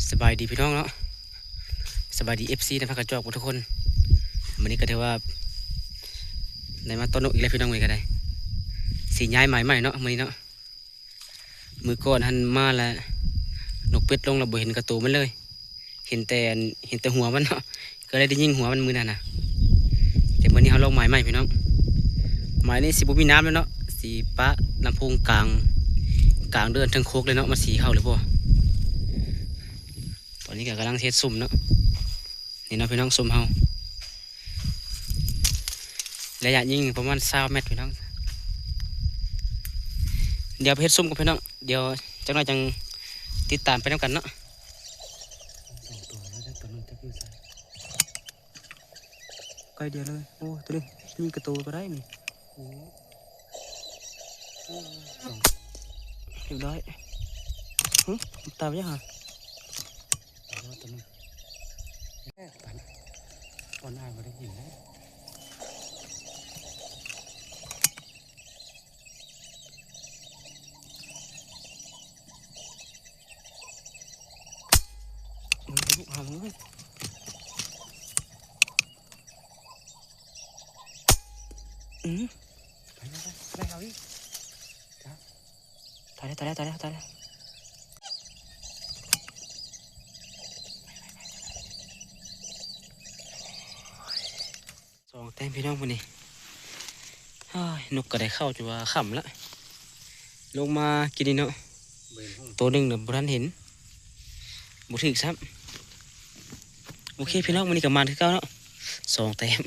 ສະບາຍດີພີ່ນ້ອງເນາະ ສະບາຍດີເອັຟຊີນະພາກກະຈອກທຸກຄົນ. ມື້ນີ້ກໍຖືວ່າໄດ້ມາຕໍ່ນົກອີກແລ້ວພີ່ນ້ອງ. ມື້ນີ້ກໍໄດ້ຊິຍ້າຍໝາຍໃໝ່ເນາະ ມື້ນີ້ເນາະ. ມື້ກ່ອນຫັ້ນມາແລ້ວ ນົກເປັດລົງແລ້ວບໍ່ເຫັນກະໂຕມັນເລີຍ ເຫັນແຕ່ ເຫັນແຕ່ຫົວມັນເນາະ ກໍເລີຍໄດ້ຍິງຫົວມັນມື້ນັ້ນນະ. ແຕ່ມື້ນີ້ເຮົາລອງໝາຍໃໝ່ພີ່ນ້ອງ. ໝາຍນີ້ຊິບໍ່ມີນ້ຳແລ້ວເນາະ ຊິປະລຳໂພງກາງ ກາງເດີ່ນເທິງໂຄກເລີຍເນາະ ມັນຊິເຂົ້າຫຼືບໍ່. ຕອນນີ້ກໍກຳລັງເຮັດຊຸ່ມເນາະ ນີ້ເນາະພີ່ນ້ອງ ຊຸ່ມເຮົາ ໄລຍະຍິງປະມານຊາວແມັດພີ່ນ້ອງ. ດຽວໄປເຮັດຊຸ່ມກັນພີ່ນ້ອງ ດຽວຈັກໜ້ອຍຈັ່ງຕິດຕາມໄປນຳກັນເນາະ. ສອງຕົວແລ້ວ ຕົວໜຶ່ງຈັກຢູ່ໃສ ໃກ້ດຽວເລີຍ. ໂອ້ ຕົວນີ້ຍິງກະໂຕກໍໄດ້ນີ້. ໂອ້ ໂອ້ ສອງ ຮຽບຮ້ອຍ. ຫຶ ຕາຍໄປຍັງຫະ? ໂອ້ ຕົວໜຶ່ງ ເອີ ປານ ປານອ້າຍບໍ່ໄດ້ກິນເດ້. ເບິ່ງລູກຫາເບິ່ງເວີຍ. ອື ໄປ ໄປ ໄປເອົາອີກ. ຕາຍແລ້ວ ຕາຍແລ້ວ ຕາຍແລ້ວ ຕາຍແລ້ວ. ສອງແຕ້ມພີ່ນ້ອງມື້ນີ້. ໂອ້ຍ ນົກກໍໄດ້ເຂົ້າຈົນວ່າຄ່ຳລະ ລົງມາກິນນີ້ເນາະ. ໂຕໜຶ່ງນະບໍ່ທັນເຫັນ ບໍ່ຖືກຊ້ຳ. ໂອເຄພີ່ນ້ອງ ມື້ນີ້ກໍໝານຄືເກົ່າເນາະ ສອງແຕ້ມ.